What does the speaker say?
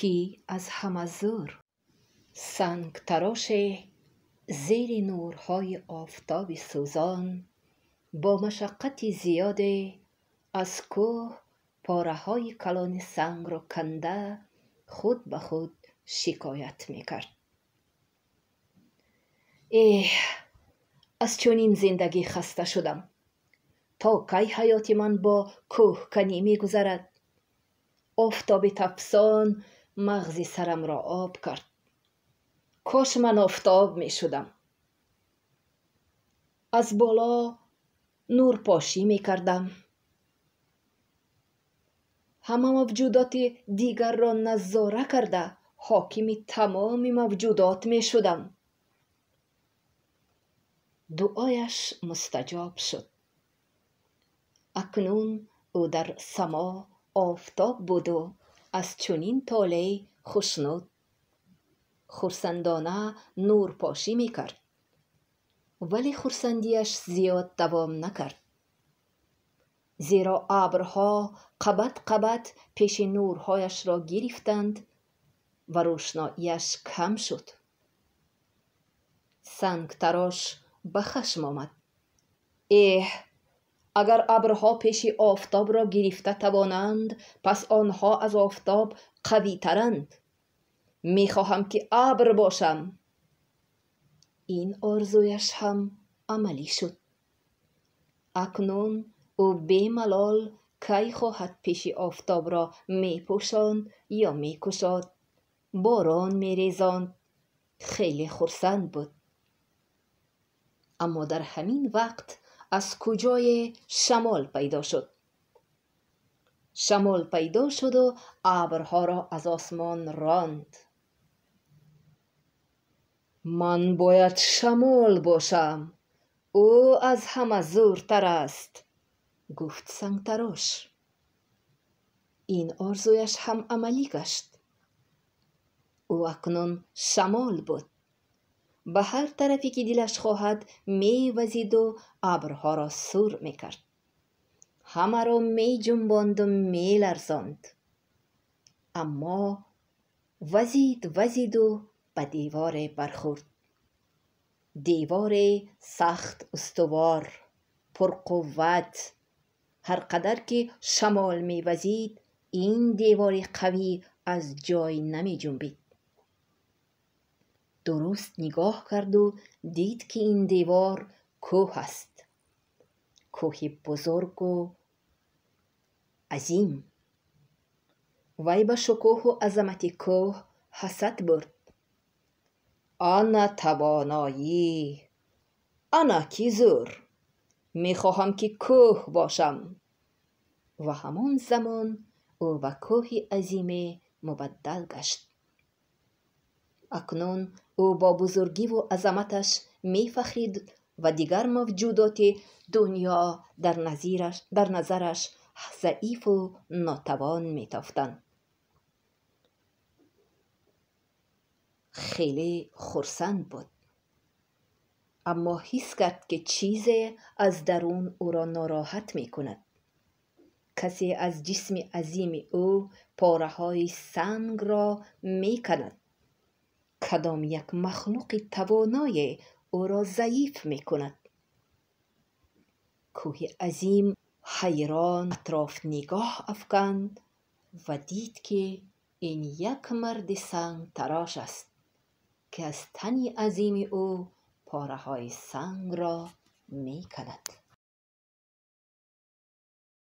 Кӣ аз ҳама зӯр? Сангтароше зери нурҳои офтоби сӯзон бо машаққати зиёде аз кӯҳ пораҳои калони сангро канда худ ба худ шикоят мекард. Эҳ, аз чунин зиндагӣ хаста шудам. То кай ҳаёти ман бо кӯҳканӣ мегузарад? Офтоби тафсон мағзи сарамро об кард. Кош ман офтоб мешудам. Аз боло нурпошӣ мекардам. Ҳама мавҷудоти дигарро назора карда, ҳокими тамоми мавҷудот мешудам. Дуояш мустаҷоб шуд. Акнун ӯ дар само офтоб буду аз чунин толеъ хушнуд. Хурсандона нурпошӣ мекард. Вале хурсандиаш зиёд давом накард. Зеро абрҳо қабат қабат пеши нурҳояшро гирифтанд ва рӯшноияш кам шуд. Сангтарош ба хашм омад. Эҳ, агар абрҳо пеши офтобро гирифта тавонанд, пас онҳо аз офтоб қавитаранд. Мехоҳам, ки абр бошам. Ин орзуяш ҳам амалӣ шуд. Акнун ӯ бемалол кай хоҳад пеши офтобро мепӯшонд ё мекушод, борон мерезонд. Хеле хурсанд буд. Аммо дар ҳамин вақт аз куҷое шамол пайдо шуд. Шамол пайдо шуду абрҳоро аз осмон ронд. Ман бояд шамол бошам. Ӯ аз ҳама зӯртар аст, гуфт сангтарош. Ин орзуяш ҳам амалӣ гашт. Ӯ акнун шамол буд. Ба ҳар тарафе ки дилаш хоҳад мевазиду абрҳоро сур мекард. Ҳамаро меҷунбонду меларзонд. Аммо вазид, вазиду ба деворе бархӯрд. Деворе сахт устувор, пурқувват. Ҳар қадар ки шамол мевазид, ин девори қавӣ аз ҷой намеҷунбид. Дуруст нигоҳ карду дид, ки ин девор кӯҳ аст. Кӯҳи бузургу азим. Вай ба шукӯҳу азамати кӯҳ ҳасад бурд. Ана тавоноӣ! Ана кӣ зӯр! Мехоҳам, ки кӯҳ бошам. Ва ҳамон замон ӯ ба кӯҳи азиме мубаддал гашт. Акнун ӯ бо бузургиву азаматаш мефахрид ва дигар мавҷудоти дунё дар назараш заифу нотавон метофтанд. Хеле хурсанд буд. Аммо ҳис кард, ки чизе аз дарун ӯро нороҳат мекунад. Касе аз ҷисми азими ӯ пораҳои сангро меканад. Кадом як махлуқи тавоное ӯро заиф мекунад. Кӯҳи азим ҳайрон атроф нигоҳ афканд ва дид, ки ин як марди сангтарош аст, ки аз тани азими ӯ пораҳои сангро меканад.